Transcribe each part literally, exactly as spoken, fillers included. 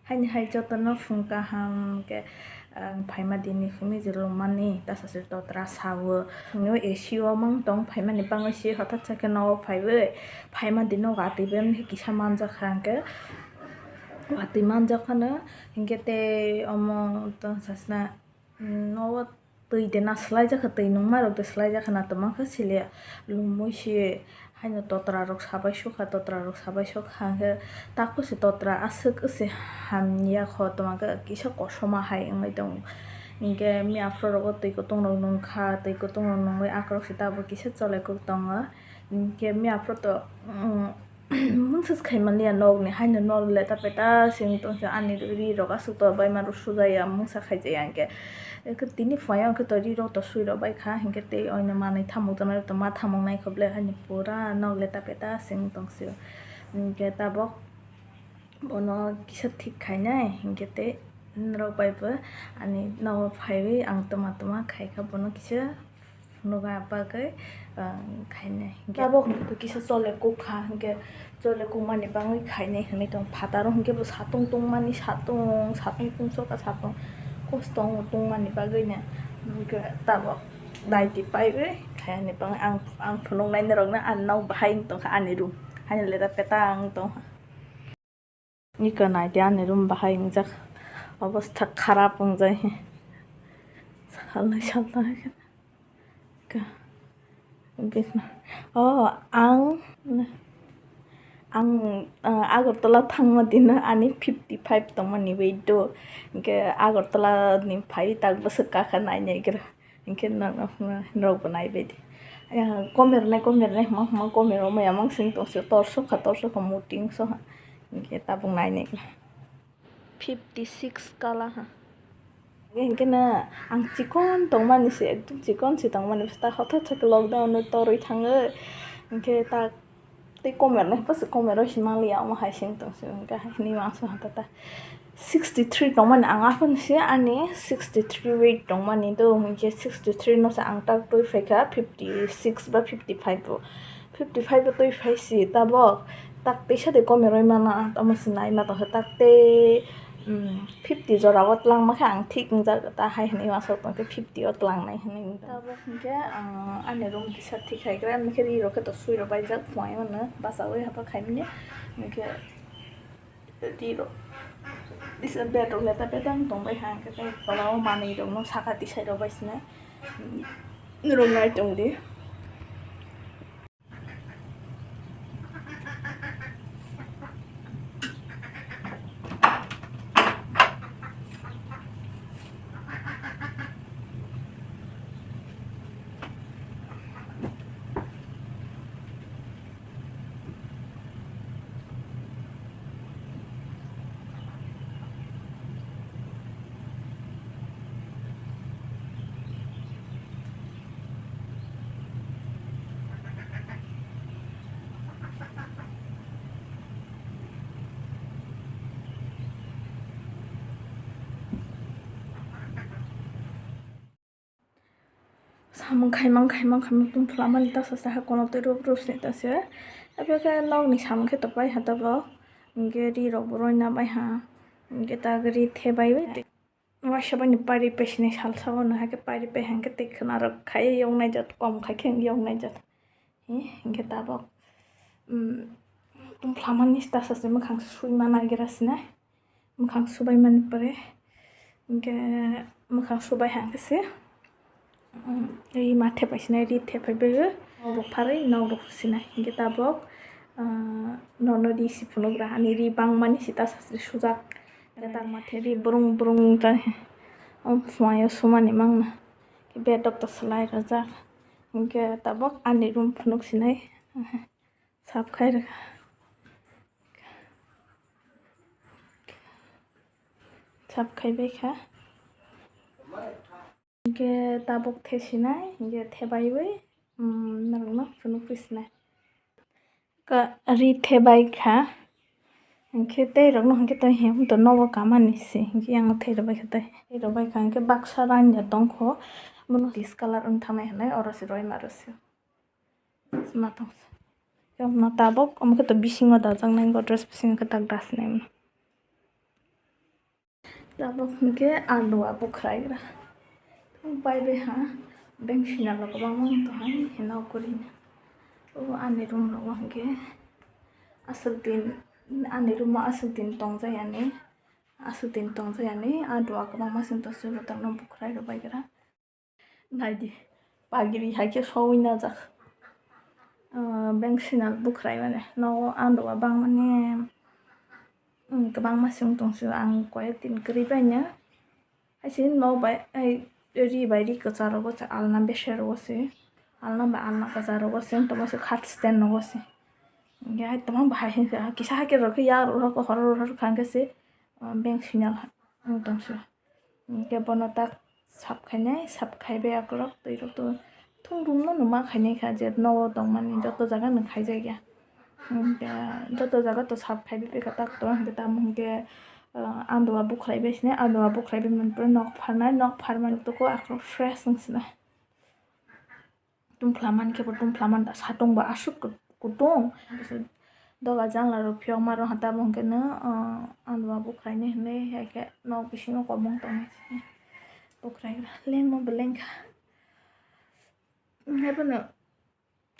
Haini hai jotono phung kaham khe, ang phaima dini hwnwi je lomani, tasa se totra sawo. Hwnwi A C o mang tong phaimani bangwi se hothat sa khe nogo phaiwi phaima dino watwi bemni kisa manjak kha hwnkhe, watwi manjak phano hinkhe tei omo tong sasna. Nogo twi de na swlaijak kha, twi nungma rok de swlaijak kha, na tongma khe siliya. Lumui si haino totra rok sabai sukha, totra rok sabai sukha hwnkhe takhuk se totra aswk se hamya kho, tongma khe kisa kosom hai wngwi tongo. Hinkhe miya phuru rogo twi kutung rok nungkha, twi kutung rok nungwi akrok se tabuk kisa chole kuk tongo. Hinkhe miya phuru to, mm, Mungsa se khai manliya nokni haino nok leta peta sing tongsi ani ri rok aswk to baima rok sujaya mungsa khaijaya hinkhe. Tini phuya hinkhe to ri rok to sui rok bai kha hinkhe tei oino manwi thamuk tongnai rok to ma thamuk nai kho ble haino pura nok leta peta sing tongsi. Hinkhe tabok bono kisa thik khainai hinkhe tei norok bai bo ani nogo phaiwi ang tama tama khaikha bono kisa. Phunukna bagwi, ah, khainai. Hinkhe abo kisa chole kuk kha, hinkhe chole kukmani bagwi khainai hinwi tong phataro, hinkhe bo satung tungmani, satung, satung tungsokha, satung kosto wngo tungmani bagwino. Hinkhe tabok daiti paiwi khainani bagwi ang, ang phunuknai norokno ani nok bahai wng tongkha ani room. Haino leta peta wng tongkha. Iko naidi ani room bahai wngjak, obostha kharap wngjai. Salnai salnai khe. Ka-, bisna. Oh, ang, ang, ah, Agartala thangma dino ani fifty five tongmani weight do. Hinkhe Agartala ni phai tak bwswk kakha nainai gra. Hinkhe norok bo naibaidi. Komirnai, komirnai hwnma hwnma komiro maya mansing tongsi, torsokha, torsokha, muting soha. Hinkhe tabuk nainai. Fifty six kala ha. Hinkhe na ang chikon tongmani se, ekdom chikon se tongmani, ta hothat se lockdown no torwi thangwi. Hinkhe ta Tei komer nai bwswk komer o himaliya omo hai se wng tong se, hwnkhe hai hinwi uansuk ha tata sixty three tongmani ang aphano se ani sixty three weight tongmani do, hinkhe sixty three no se ang tak twi phaikha fifty six ba fifty five o, fifty five o twi phai si tabok tak teisa de komer oi mana, omo se naima tongkha tak tei. Fifty jora o twlangma khe ang thik wngjak, ta hai hwnwi uansuk tong khe fifty o twlangnai hwnwi wng tong. Tabuk hinkhe ang ani room kisa thik hai khe, ani khe ri rok khe to sui rok baijak, phuaima no bachaui hapha khaimani, hinkhe ri rok bisa bed rok leta peta wng tong bai ha, hinkhe tei tola o manwi rok no saka tisai rok bai sina rok nai tong di. Samung khaimang khaimang khaimang tungphlamani tasa saha kono tei rub rub sini tasa. Abiyakhe nokni samung khe topai ha tabok. Hinkhe ri rok bo roina bai ha. Hinkhe ta ri thebai bai. Waisa bai ni pari pai sini salsa o no haikhe pari pai hankhe tei khwna rok khai yoknai jat kom khai khe yoknai jat. Hinkhe tabok tungphlamani tasa se mwkhang suima nagira sini. Mwkhang subai mani pore, hinkhe mwkhang subai hang khe se, um, ri ma thepai sinai, ri thepai bai o, nok rok pharwi nok rok sinai. Hinkhe tabok, ah, nono ri si phunuk ra, ani ri bangmani si ta sasri sujak. Hinkhe tangma the ri brung brung ta, um, phuaio sumani mangna. Bed rok ta swlai rwjak. Hinkhe tabok ani room phunuk sinai. Sap khai rwkha. Sap khai bai kha. Hinkhe tabuk the sinai, hinkhe the baiwi, um, norokno phunukwi sinai. Ka-, ri the bai kha. Hinkhe tei rokno hinkhe tei hem to nogo kamani se. Hinkhe yang the rw bai kha tei. The rw bai kha hinkhe baksa ranya tongkho. Bono lis colour wng thangnai hinwi oro se roima rw se. Sima tongsa. Yokno tabok, omo khe to bisingo dajaknai, Godrej bisingo khe tak dasinai mano. Tabuk hwnkhe alua bukhraira. Bai bai ha, beng sinalo kwbangma wng tong hai, hino kwrwino. O ani room rogo hwnkhe aswk din, ani room o aswk din tongjaiyani, aswk din tongjaiyani, alua kwbangma chwng tongsi bothorno bukhrairok baigra. Naidi, pagiri hai khe sowui najak. Ah, beng sinal bukhrai mane, nogo andua bangmani, mm, kwbangma sung tong sio, ang koyek din kwrwi bai no. Hai se nok bai, ai, ri bai ri kwchar rogo se, alna bese rogo se, alna bai alna kwchar rogo se, tamo se khat stand rogo se. Hingke hai tamo bahai hingke kisa hai khe rw khe ya rw khe horo rw kha hingke se, ah, beng sinal wng tong sio. Hingke bono tak sap khainai, sap khaibai akorok twi rok to thung room no numa khainai kha je nogo tongmani joto jaga no khaijak ya. Hingke joto jaga to sap khaibai pekha tak to hingke tamo hingke, ah, andua bukhrai bai sinai, andua bukhrai bai mani pore nok pharnai, nok pharmani toko akorok fresh wng sinai. Tungphla man khe bo tungphla man da, satung bo aswk kut-, kutung. Doga janla rok phiyokma rok ha tabuk hwnkhe no, ah, andua bukhraini hinwi hai khe nok bisingo kobong tongnai. Bukhrai lengma bo lengkha. Haiphano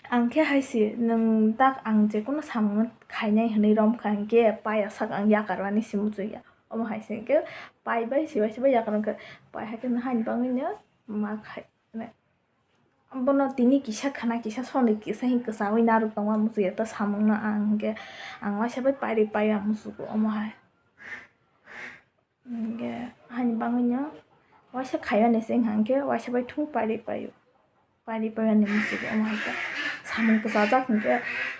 ang khe hai se nwng tak ang jekono samungno khainai hinwi romkha hinkhe paiya sak ang yakarmani se muchungya. Omo hai se hinkhe pai bai se bai se bai yakar wngkha. Pai hai khe no haini bagwino ma khai. Bono tini kisa khana kisa soni kisa hin kwchangwi narwk tongma muchungya ta samungno ang hinkhe ang waisa bai pairwi paiya muchungo omo hai. Hinkhe haini bagwino waisa khaiyani se wngkha hinkhe waisa bai thung pairwi paio, pairwi paiyani muchungo omo hai khe samung kwchajak hinkhe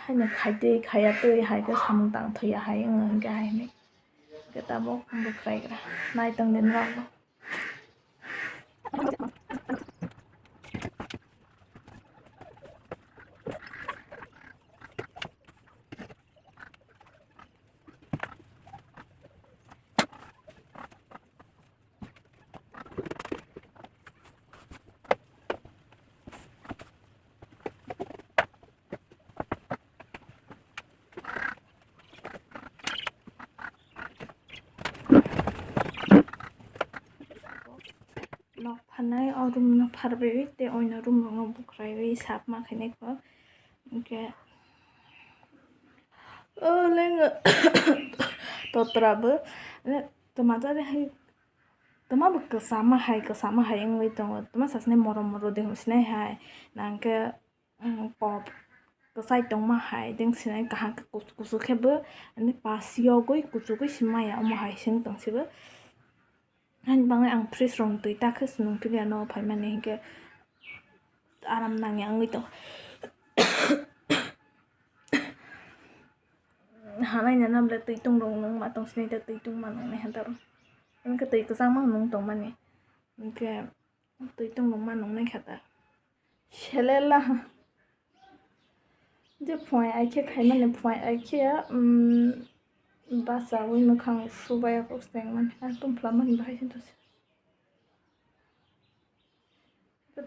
haino khaitwi khayatwi hai khe samung tangthokya hai wngkha hinkhe hai hinwi hinkhe tabuk bukhrai gra naitongdi norokbo. Nok pharnai, o room no pharbai tei oino room rok no bukhrai wi sap ma khainai kho. Hinkhe o leng totra bo twma jani hai twma bo kwchama hai kwchama hai wngwi tongo, twma sasini morom morom de hwnsinai hai nangkhe. Pop kwchai tongma hai deng sinai kaham khe kuchuk kuchuk khe bo, ani pas yogwi kuchugwi se maya omo hai se wng tong se bo. Ani bagwi ang fridge rok twi ta khe se nung phiya no phaimani hinkhe aram nangya wngwi tong. Hanai nana bwle twi tung rok nung ma tong sinai ta twi tung ma nung nai ha ta rw. Hinkhe twi kwchangma nung tongmani hinkhe. Twi tongmung ma nungnai kha ta. Selela. Je phuai ai khe khaimani phuai ai khe, um, bachaui mwkhang subai kok stengmani. Ang tongphlamani bahai se tongse.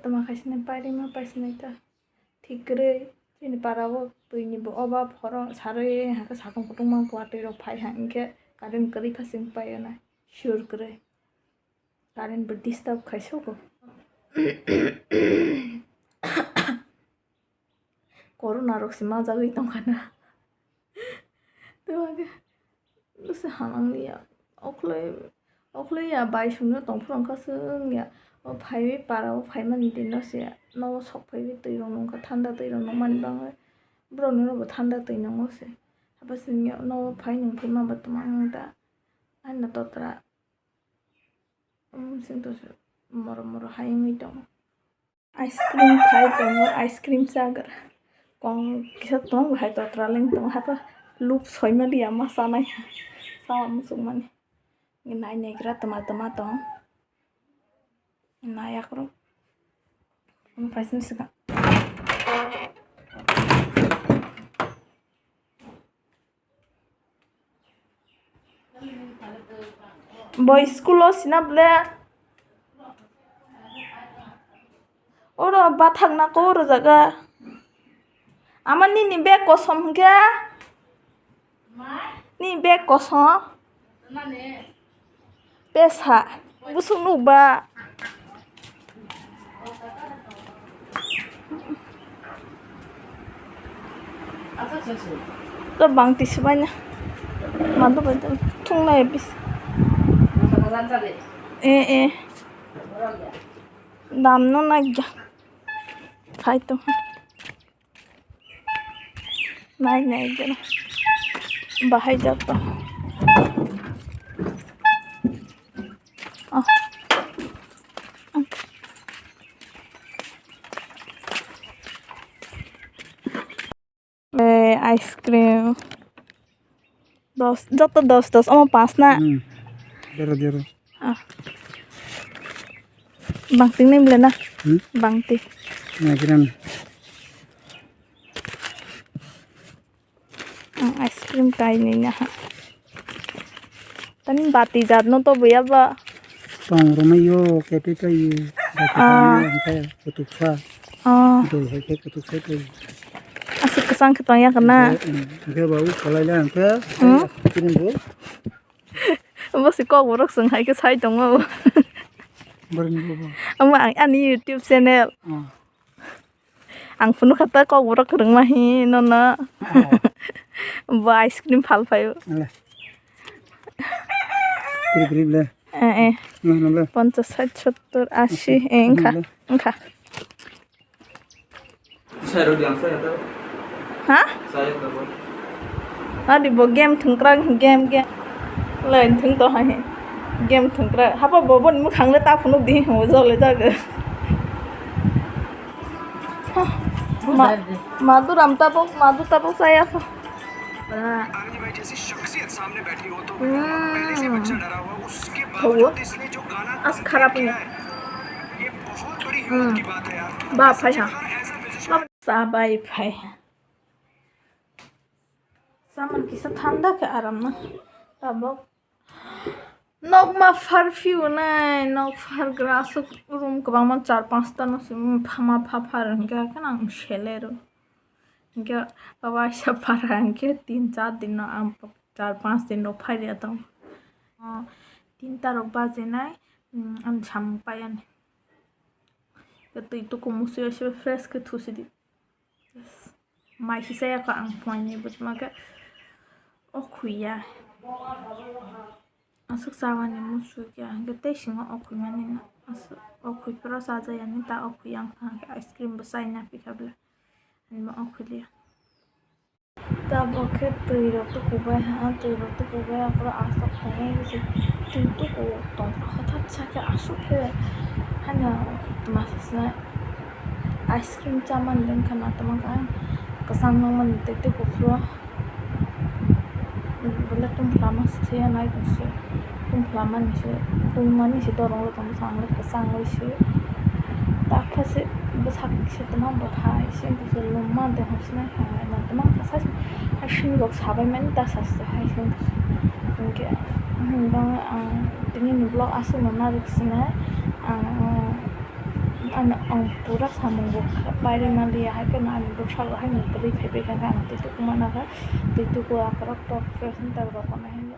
Tongma khaisini pairima paisinai ta. Thik kwrwi chini para o twini bo obab horo sarwi hakhe satung kutung ma watwi rok phai ha hinkhe current kwrwi pha sing paio na. Sure kwrwi. Current bo disturb khai sugo. Corona rok se majagwi tongkha na. Tei bagwi bwsa hamang liya. Okhwlai, okhwlai ya bai sumno tongphuru wngkha chwng ya. O phaiwi para o phaimani din no se nogo sok phaiwi twi rok nungkha, thanda twi rok nungmani bagwi borok ni nogo thanda twi nungo se. Haphai chwng ya nogo phai nungphuru ma ba twma wng ta. Ani totra. Omo chwng to morom morom hai wngwi tongo. Ice cream khai tongo, ice cream chagra. Kong kisa tongo hai totra leng tongo hapa luk soima liya ma chanai. Sama muchungmani. Nai nai gra toma toma tong. Nai akrok. Omo kaisa swkang. Bo school o sina bwle. Oro bathang na ko oro jaga. Ama nini bag kosom hwnkhe? Nini bag kosom? Esa, busuk nuk ba. To bang tisi bai na. Madu bai thung lai bis. Eh, eh. Dam no nai ja. Khai to. Nai nai jero. Bahai jato. Oh. Eh, ice cream. Dos, joto dos, dos, omo pas na. Hmm. Dero, dero. Ah. Bangti ni bela na? Hmm? Bangti. Naikiran. Ang ice cream kai ni na ha. Tani bati jat no to buya ba. Tong romai yo, kepe kai yo. Bati Ah. Kai yo, hingke kutuksa. Ah. Doi hai ke kutuksa kai. Asik kesang ketong ya kena. Hingke babu kalai la hingke. Hmm? Kirim bo. Bo si kok borok sung hai ke sai tongo. Borok ni bo. Ama ang ani YouTube channel. Ah. Ang phunukha ta kok borok kwrwngma hi nono. Oh. Bo ice cream phal phaio. Le. Kiri kiri le. Eh, eh. Nang nang le. Ponchas, sait, sottor, asi, eh, wngkha, le. Wngkha. Saya rodi ang saya tahu. Ha? Saya tahu. Adi bo game thwngkrak, game, game. Lai thwng to hai. Game thwngkrak. Hapa bo boni mwkhang le ta phunuk di, mo jole jaga. Ma-, Maduram tabuk, madu tabuk saya kho. Hmm. Thawo. As kharap ni. Hmm. Ba phai ha. Sa bai phai. Saman kisa thanda khe aram na. Tabuk. Nokma phar phiyo nai, nok phar gra aswk room kwbangma char panchta no se, mm, phama pha phar hwnkhe haikhe ang selero. Hwnkhe waisa phar hwnkhe tin char din no ang char panch din rok phai ria tong. Ah, tinta rok baje nai, mm, ang samung pai ani. Twi tuku musuya se fresh khe thusi di. Mai si saya kho ang phuaini bwtma khe o khuya. Aswk chawani musu khe hwnkhe tei singo o khumani no aswk o khupra chajakya ni ta o khuya wngkha hwnkhe ice cream bo chaina pikha bwla ani bo o khuliya. Tabuk khe twi rok tukubai ha, twi rok tukubai aphuru aswk tongwi se twi tuku tong hothat sakhe aswk khe haino twma sasnai. Ice cream chamani wngkha na tongma khe kwchang nangmani tei tei buphuru belai tongphla ma se thwiya nai tongse tongphla mani se tongmani se dorong le tongsa ang le kwchang oi se takha se bwsak se tongma bwthai se tongse luma de hosnai hai na tongma kasa hai sini rok sabai mani ta saste hai se tongke ang tini ni vlog aswk no narwk sinai ang. Ano ang pura samung bo pairwk manliya, hai kheno ani bwsalo haino kwrwi phaibaikha, ang twi tuku manakha, twi tuku akorok tok presenter rok konai haino.